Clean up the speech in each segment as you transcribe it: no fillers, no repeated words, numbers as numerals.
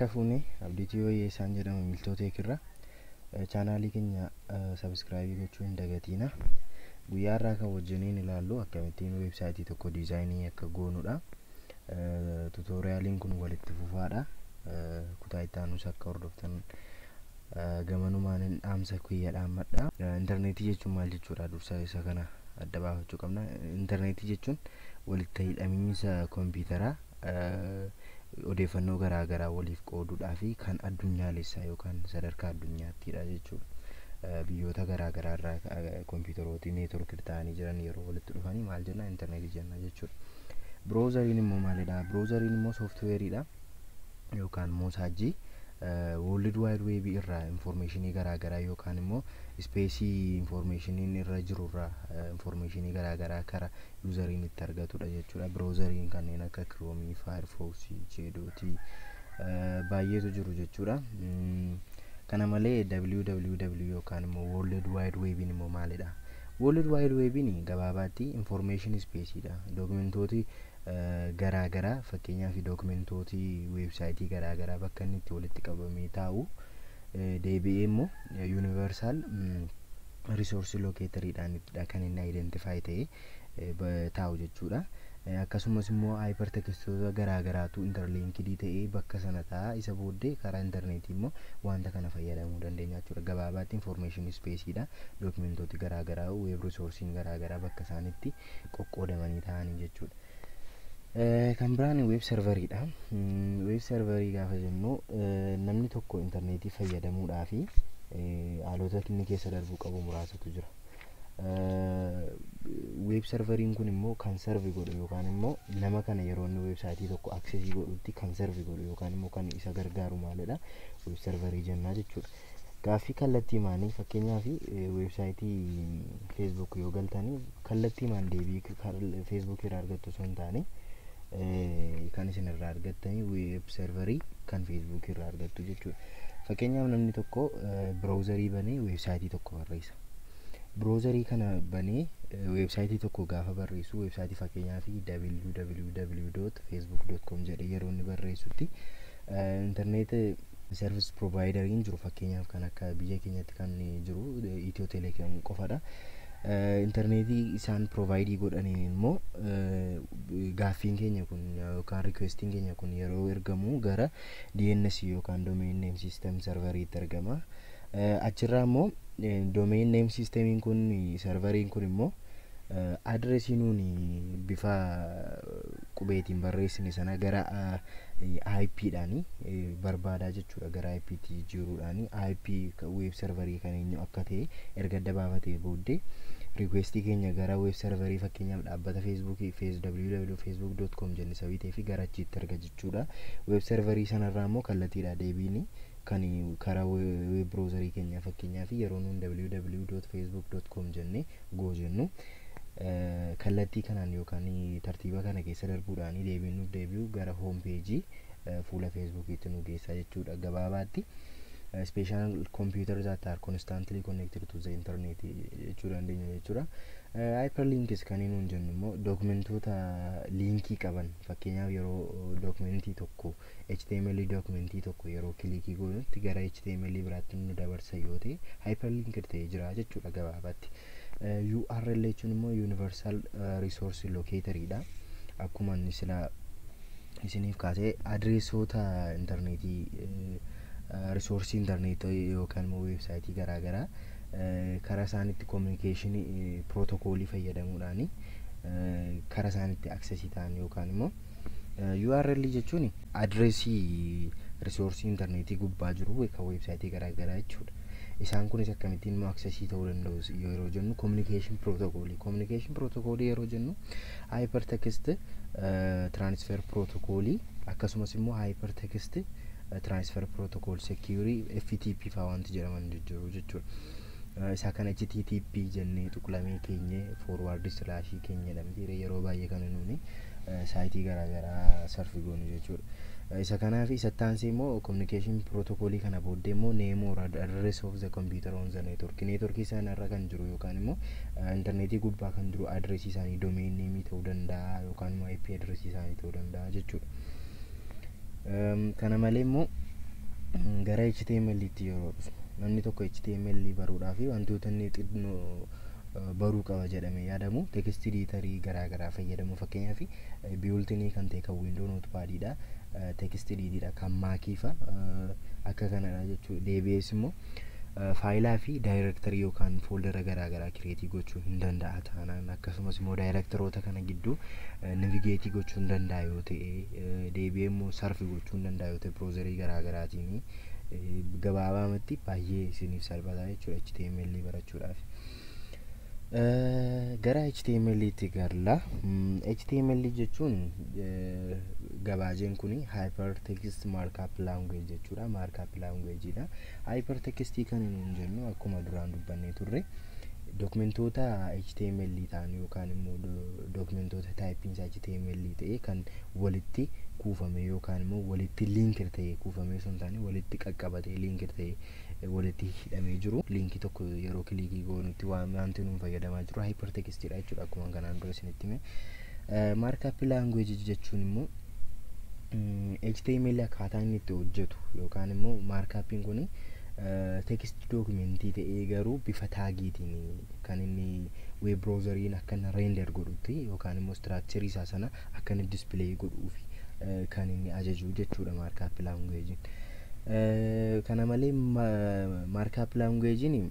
Harka fuunee Abdiitii Wayyeessaan jedhama miiltota irraa chaanaalii keenya subscribe gochuu hin dagatiina. Guyyaa har'aa kan wajjiniin ilaallu akkamittiin weebsaayitii tokko design akka goonudha. Tutorialiin kun walitti fufaadha. Kutaa itti aanus akka hordoftan gamanumaan dhaamsa kiyya dhaammadha. Intarneetii jechuun maal jechuudha? Dursa isa kana adda baafachuu qabna. Intarneetii jechuun walitti hidhamiinsa kompiitaraa odeeffannoo garaa garaa waliif qooduudhaa fi kan addunyaalessaa yookaan sadarkaa addunyaattiidha jechuudha. Biyyoota garaa garaa irraa kompiitarooti network ta'anii jiran yeroo walitti dhufanii maal jenna? Intarneetii jenna jechuudha. Browseriin immoo maalidha? Browseriin immoo sooftiweeriidha yookaan moosaajii World Wide Web irraa information garaa garaa yookaan immoo space informationiin irra jiru irraa information garaa garaa karaa useriin itti argatudha jechuudha. Browseriin kanneen akka Chrome, Firefox, Jedootii baay'eetu jiru jechuudha. Kana malee WWW yookaan immoo World Wide Webiin immoo maalidha? World Wide Webiin gabaabaatti information spaceidha. Dookumentooti garaa garaa, fakkeenyaaf dookumentooti weebsaayitii garaa garaa bakka inni itti walitti qabamee taa'u, deebi'ee immoo universal resource locatoriidhaan kan inni identify ta'e taa'u jechuudha. Akkasumas immoo hypertextoota garaa garaatu interlinked ta'ee bakka sana taa'a. Isa booddee karaa intarneetii immoo wanta kana fayyadamuu dandeenya jechuudha. Gabaabaatti information spaceidha. Dookumentooti garaa garaa, web resourceiin garaa garaa bakka isaanitti qoqqoodamanii taa'anii jechuudha. Kan biraan web serveriidha. Web server gaafa jennu, namni tokko intarneetii fayyadamuudhaa fi haalota inni keessa darbuu qabu muraasatu jira. Web serveriin kun immoo kan serve godhu yookaan immoo nama kana yeroo inni weebsaayitii tokko access godhutti kan serve godhu yookaan immoo kan isa gargaaru maalidha? Web server jennaa jechuudha. Gaaffii kallattii maanii, fakkeenyaaf weebsaayitii Facebook yoo galtanii, kallattii maan deebii Facebook irraa argattu osoo hin taane, kan isin irraa argattanii web server kan Facebook irraa argattu jechuudha. Fakkeenyaaf namni tokko browser banee weebsaayitii tokko barreessa. Browser kana banee weebsaayitii tokko gaafa barreessu, weebsaayitii fakkeenyaaf www.facebook.com jedhee yeroo inni barreessutti, internet service provideriin jiru, fakkeenyaaf kan akka biyya keenyatti kan jiru Ethio Telecom qofadha. Intarneetii isaan provide godhaniin immoo gaaffiin keenya kun yookaan requestiin keenya kun yeroo ergamu gara DNS yookaan domain name system serveriitti ergama. Achirraa immoo domain name systemiin kun, serveriin kun immoo adreesii nuuni bifa qubeetiin barreessine sana gara IPdhaan barbaadaa jechuudha. Gara IPtti jijjiiruudhaan IP web server kan eenyu akka ta'e erga adda baafatee booddee, request keenya gara web server, fakkeenyaaf dhaabbata Feesbuukii www.facebook.com jenne sabii ta'ee fi gara achiitti erga jechuudha. Web server sanarraa immoo kallattiidha deebiin kan karaa web browser keenya, fakkeenyaaf yeroo nuun www.facebook.com jenne go jennu, kallattii kanaan yookaan tartiiba kana keessa darbuudhaan deebiin nuuf deebi'u gara home page fuula Feesbuukiitti nu geessa jechuudha. Gabaabaatti special computers that are constantly connected to the internet jechuu dandeenya jechuudha. Hyperlinks kan nuun jennu immoo dookumentoota link qaban, fakkeenyaaf yeroo dookumentii tokko, HTML dookumentii tokko yeroo click goonutti gara HTML biraatti nu dabarsa yoo ta'e, hyperlink ta'ee jira jechuudha gabaabaatti. URL jechuun immoo Universal Resource Locator'idha. Akkuma inni sila isiniif kaasee, adreessoota intarneetii, resource intarneetii yookaan immoo weebsaayitii garaagaraa karaa isaanitti communication protocol fayyadamuudhaan karaa isaanitti access ta'an yookaan immoo URL jechuun adreesii resource intarneetii gubbaa jiru kan weebsaayitii garaagaraa jechuudha. Isaan kunis akkamittiin immoo access ta'uu danda'u yeroo jennu, communication protocol. Communication protocol yeroo jennu hypertext transfer protocol, akkasumas immoo hypertext transfer protocol secure, FTP faa wanti jedhaman jiru jechuudha. Isa kana HTTP jennee tuqlamee keenye forward slash keenya jedhamti yeroo baay'ee kan nuuni site garaagaraa surf goonu jechuudha. Isa kanaaf isatti aansee immoo communication protocol kana booddee immoo name or address of the computer on the network. Networkii sana irra kan jiru yookaan immoo intarneetii gubbaa kan jiru adreesii isaanii domain name ta'uu danda'a yookaan immoo IP adreesii isaanii ta'uu danda'a jechuudha. Kana malee immoo Gara HTML tti yeroo dhufnu, namni tokko HTML baruudhaaf wantoota inni xinnoo baruu qaba jedhamee yaadamu text editorii garaa garaa fayyadamu. Fakkeenyaaf, built-inii kan ta'e kan Windows Notepadiidha. Text editiidha kan Macii fa akka kanadha jechuudha. Deebi'ees immoo faayilaa fi directory yookaan foldera garaa garaa create gochuu hin danda'a taanaan, akkasumas immoo directoroota kana gidduu navigate gochuu hin danda'a yoo ta'e, deebi'ee immoo surf gochuu hin danda'a yoo ta'e browserii garaa garaatiin, gabaabaamatti baay'ee isiniif salphata jechuudha HTML barachuudhaaf. Gara HTML tti galla. HTML jechuun gabaajeen kun Hypertext Markup Language jechuudha. Markup Language dha. Hypertext kan nuun jennu, akkuma duraan dubbannee turre, dokumentoota HTML ta'an yookaan immoo dokumentoota typeiin isaa HTML ta'e kan walitti kuufame yookaan immoo walitti link ta'e kuufame osoo hin taane walitti qaqqabatee link ta'e walitti hidhamee jiru. Linkii tokko yeroo click goonutti wanti nuun fayyadamaa jiru hypertextidha jechuudha, akkuma kanaan dura isinitti hime. Markup language jechuun immoo HTML akkaataa inni itti hojjetu yookaan immoo markupiin kun text documentii ta'ee garuu bifa tagiitiin kan inni web browseriin akka inni render godhutti yookaan immoo structure isaa sana akka inni display godhuufi kan inni ajaju jechuudha markup languagein. Kana malee markup languagein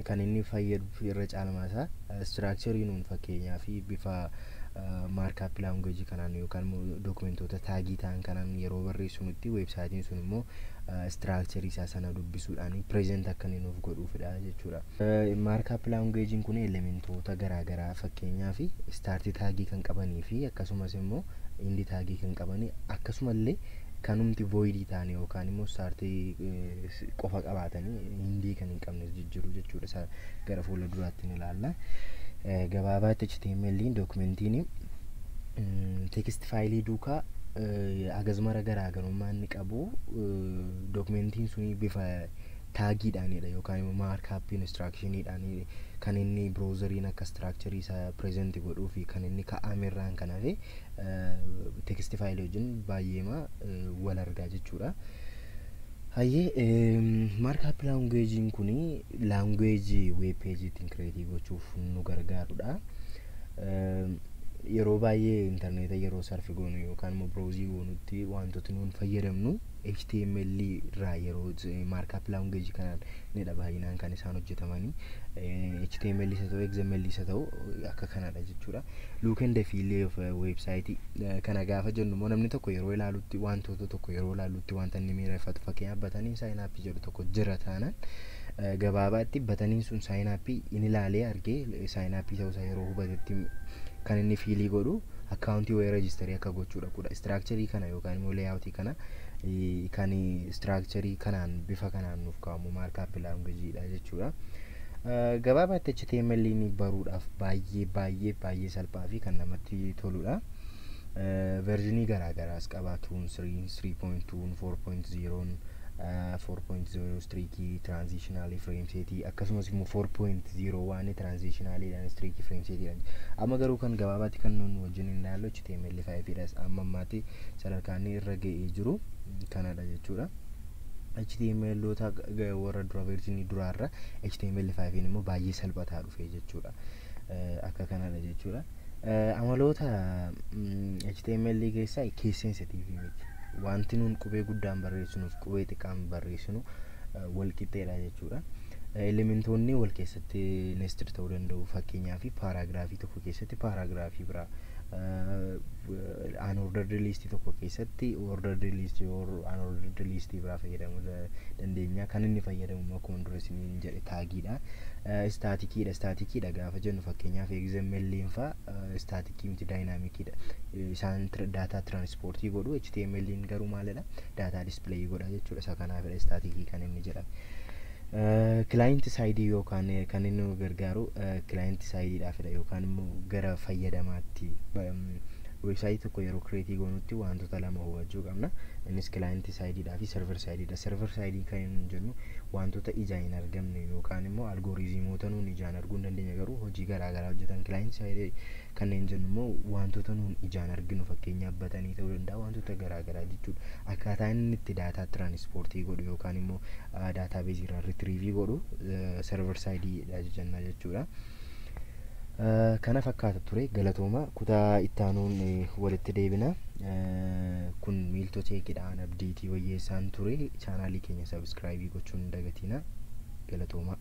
kan inni fayyadu irra caalmaa isaa structure nuun fakkeenyaa fi bifa markup language kanaan yookaan immoo dokumentoota tagii ta'an kanaan yeroo barreessinutti websiteiin sun immoo structure isaa sana dubbisuudhaan present akka inni nuuf godhuufidha jechuudha. Markup languagein kun elementoota garaagaraa, fakkeenyaa fi start tagii kan qabanii fi akkasumas immoo end tagii kan qabanii, akkasumallee kanumti voidii ta'an yookaan immoo startii qofa qabaatanii endii kan hin qabne jijjiiru jechuudha. Isa gara fuula duraatti ni ilaalla. Gabaabaatti HTML dokumentiin text fileii duukaa agasmara garaagarummaa inni qabu dokumentiin suni bifa tagiidhaanidha yookaan immoo markup instructioniidhaan kan inni browseriin akka structure isaa present godhuu fi kan inni kaa'amerraan kan hafe text fileii wajjin baay'eema wal argaa jechuudha. Hayyee, markup languagein kun language web page ittiin create gochuuf nu gargaarudha. Yeroo baay'ee intarneeta yeroo surf goonu yookaan immoo browse goonutti wantooti nuun fayyadamnu HTML irraa yeroo markup language kanaan nidha baay'inaan kan isaan hojjetamanii. HTML isa ta'u, XML isa ta'u, akka kanadha jechuudha. Look and feel of website kana gaafa jennu immoo namni tokko yeroo ilaalutti, wantoota tokko yeroo ilaalutti wanta inni miireffatu, fakkeenyaaf buttoniin sign up jedhu tokko jira taanaan, gabaabaatti buttoniin sun sign up inni ilaalee argee sign up ta'uusaa yeroo hubatetti kan inni feel godhu accountii wayii register akka gochuudha kudha. Structure kana yookaan immoo layoutii kana kan structure kanaan bifa kanaan nuuf kaa'amu markup languageidha jechuudha. Gabaabaatti HTML ni baruudhaaf baay'ee baay'ee baay'ee salphaa fi kan namatti toludha. Versionii garaagaraas qaba: 2, 3, 3.2, 4.0, 4.0 streaky transitional frameset, akkasumas immoo 4.01 transitionaliidhaan streaky framesetiidhaan. Amma garuu kan gabaabaatti kan nuun wajjin hin ilaallu HTML5 dha. Amma ammaatti sadarkaan irra ga'ee jiru kanadha jechuudha. HTMLoota warra dura versionii duraarra HTML5 immoo baay'ee salphataa dhufe jechuudha. Akka kanadha jechuudha. Amaloota HTML keessaa case sensitive miti. Wanti nuun qubee guddaan barreessinuuf qubee xiqqaan barreessinu wal qixxeedha jechuudha. Elementoonni wal keessatti nested ta'uu danda'u. Fakkeenyaaf, paragraphii tokko keessatti paragraphii biraa, unordered list tokko keessatti ordered list, unordered list biraa fayyadamuu dandeenya. Kan inni fayyadamu akkuma dura isiniin jedhe tagiidha. Staticiidha. Staticiidha gaafa jennu, fakkeenyaaf XML fa staticii miti, dynamiciidha. Isaan data transport godhu. HTML garuu maalidha? Data display godha jechuudha. Isa kanaafidha staticii kan inni jedhame. Client side yookaan kan inni nu gargaaru client sideiidhaafidha yookaan immoo gara fayyadamaatti Weebsaayitii tokko yeroo create goonutti wantoota lama hubachuu qabna. Innis client sideiidhaa fi server sideiidha. Server side kan inni jennu wantoota ijaan hin argamne yookaan immoo algorithmoota nuun ijaan arguu hin dandeenye garuu hojii garaagaraa hojjetan. Client side kanneen jennu immoo wantoota nuun ijaan arginu, fakkeenyaaf buttonii ta'uu danda'a, wantoota garaagaraa jechuudha. Akkaataa inni itti data transport godhu yookaan immoo databaseii irraa retrieve godhu server sideiidha jenna jechuudha. Kana fakkaata ture. Galatooma, kutaa ittaanuun walitti deebina. Kun Miiltoo Teekidhaan Abdiitii Wayyeessaan ture. Channelii keenya subscribe gochuun hin dagatina. Galatooma.